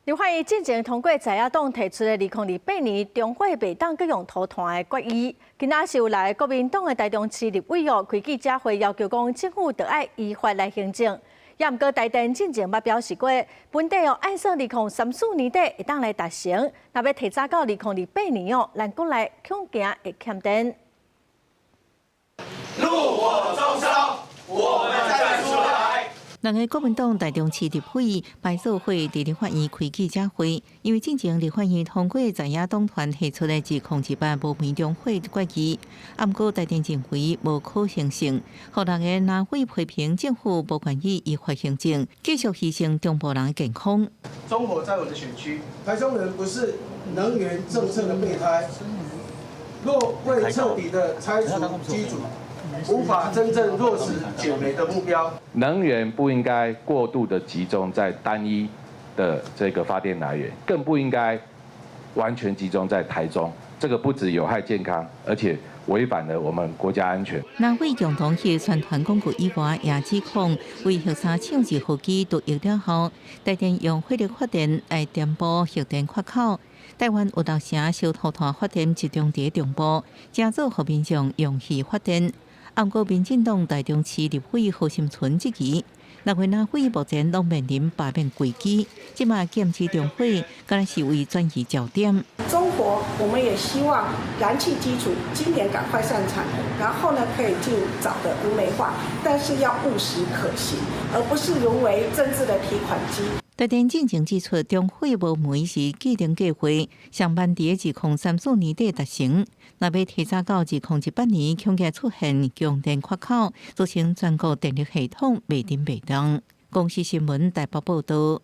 立法院進前通過在野黨提出的2028年中火袂當閣用塗炭的決議，今仔是有來國民黨的台中市立委哦，開記者會要求講政府著愛依法來行政。也毋過台電進前捌表示過，本底哦按算2034年底會當來達成，若欲提早到2028年哦，咱國內恐驚會欠電。怒火中燒，我們站出來。兩个國民黨台中市立委白做伙佇立法院開記者會，因為進前立法院通過在野黨團提出的2028無煤中火決議，啊，毋過台電認為無可行性，予六个藍委批評政府無願意依法行政，繼續犧牲中部人的健康。中火在我的選區，台中人不是能源政策的備胎，若未徹底的拆除機組，無法真正落實減煤的目標。能源不應該過度的集中在單一的這個發電來源，更不應該完全集中在台中。這個不只有害健康，而且違反了我們國家安全。藍委共同去宣傳廣告以外，也指控為核三廠二號機獨役了後，台電用火力發電來填補核電缺口。台灣有六成燒塗炭發電集中佇中部，正做予民眾用氣發電。毋過民進黨台中市立委何心存質疑，六位藍委目前攏面臨罷免危機，這馬劍指中火，敢若是為轉移焦點。中火，我們也希望燃氣機組今年趕快上產，然後呢可以盡早的無煤化，但是要務實可行，而不是淪為政治的提款機。台電進前指出，中火無煤是既定計劃，上慢佇2034年底達成。若欲提早到2028年，恐驚出現供電缺口，造成全國電力系統袂振袂動。公視新聞台北報道。